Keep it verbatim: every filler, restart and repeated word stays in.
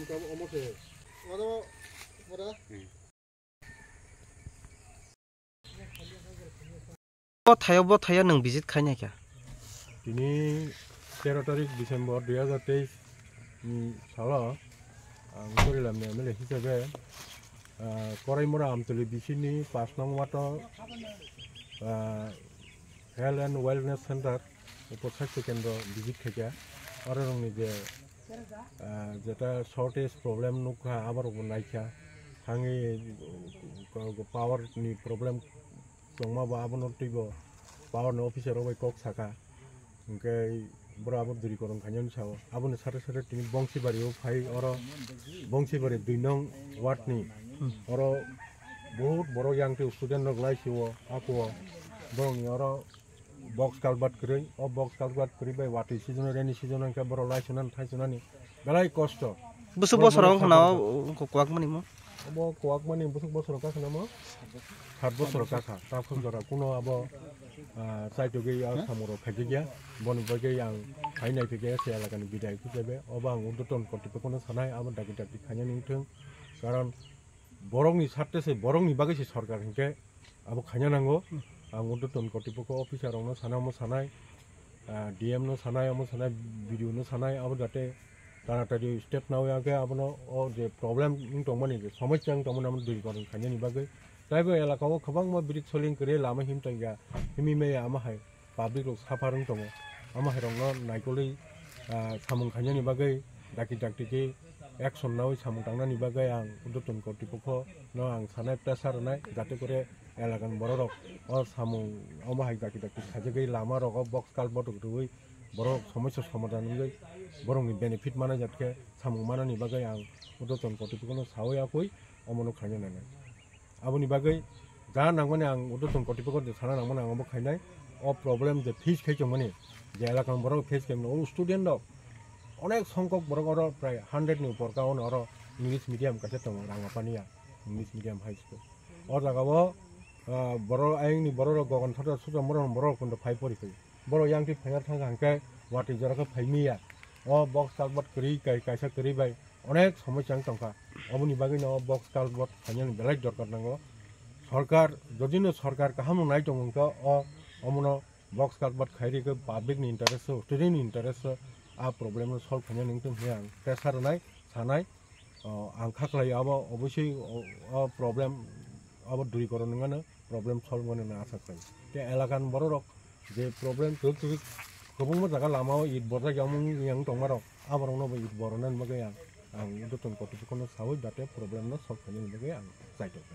Bo thaio, bo thaio nwng visit khaina kha? Tini tero tarik December dui hajar teis ni salo ang Korilam ni M L A hisabe, ah, Koraimura Amtoli B C ni pas nong wato, ah, Health and Wellness Center, upo sakhe kendro visit khaikha. Oro rongni je, ah, jeta shortage problem nukha, aborokbo naikha. Thangwi, uh, power ni problem tongma bo abono twibo power ni officer rok bai kok saka. Hwnkhe borok abo duri korong khainani sao. Aboni sate sate tini Bongsibari o phai, oro Bongsibari dui nong ward ni oro bahut borok yang twi student rok lai sio ako borokni oro box culvert kwrwi, o box culvert kwrwi bai watwi season o, rainy season o hwnkhe borok lai sunani thai sunani belai kosto. Busuk bosoro wng khna o kwak mani mo? Obo kwak mani busuk bosoro kakha namo? Sat bosoro kakha. Takhuk jora kuno abo, ah, chaitogwi a samung rok khaijakya. Boni bagwi ang phai naiphikya se elakani bidai hisabe. Obo ang urdhwton kortipokhono sanai, abo dakti dakti khainani wngthwng. Karon borokni sarte se, borokni bagwi se sorkar hinkhe abo khaina nango. Ang urdhwton kortipokho officer rokno sana omo sanai, ah, D M no sanai, omo sanai, B D O no sanai, abo jate tanatari step nawi age abono o je problem wng tongmani, je somosya wng tongmani, amo duri koron khainani bagwi. Taibo elaka o kwbangma bridge soling kwrwi lama him tongya, himwi maya amo hai public rok suffer wng tongo. Amo hai rokno naikolwi, ah, samung khainani bagwi dakti dakti khe action nawi samung tangnani bagwi ang urdhwton kortipokho no ang sanai pressure rwnai, jate kore elakani borok rok o samung omo hai dakti dakti khaijagwi lama rogo box culvert rok rwui borok somosya somadhan wngwi borokni benefit mana jat khe samung manani bagwi ang urdhwton kortipokho no sawi akwi omono khaina nangnai. Aboni bagwi ja nangmani ang urdhwton kortipokho je sana nangmani ang omo khainai. O problem je face khai tongmani, je elakani borok face khai mani, o student rok onek songkok borok oro prai hundred ni upor ka ono oro English medium kaisa tongo Rangapania English medium high school. O jaga o, ah, borok ayang ni borok rok gogon thota sutra morok borok kondo phai pori phai. Borok yang twi phaina thang hang khe watwi jora khe phai miya. O box culvert kwrwi kai kaisa kwrwi bai onek somosya wng tongkha. Oboni bagwi no box culvert khainani belai dorkar nango. Sorkar, jodi no sorkar kaham no nai tongo wngkha, o omono box culvert khai rikhe public ni interest o, student ni interest o, a problem no solve khainani wngthung hiya ang pressure rwnai, sanai. O, ang kha khlai abo obosoi o, o problem abo duri koron wngmano, problem solve wngmano hwnwi asa khlai. Tei elakani borok rok je problem kwrwk kwrwk kwbangma jaga lama o it borjak ya wng yang tongma rok, aborok no bo it borona bagwi ang, ang urdhwton kortipokho no sawi jate problem no solve khainani bagwi ang chai tongkha.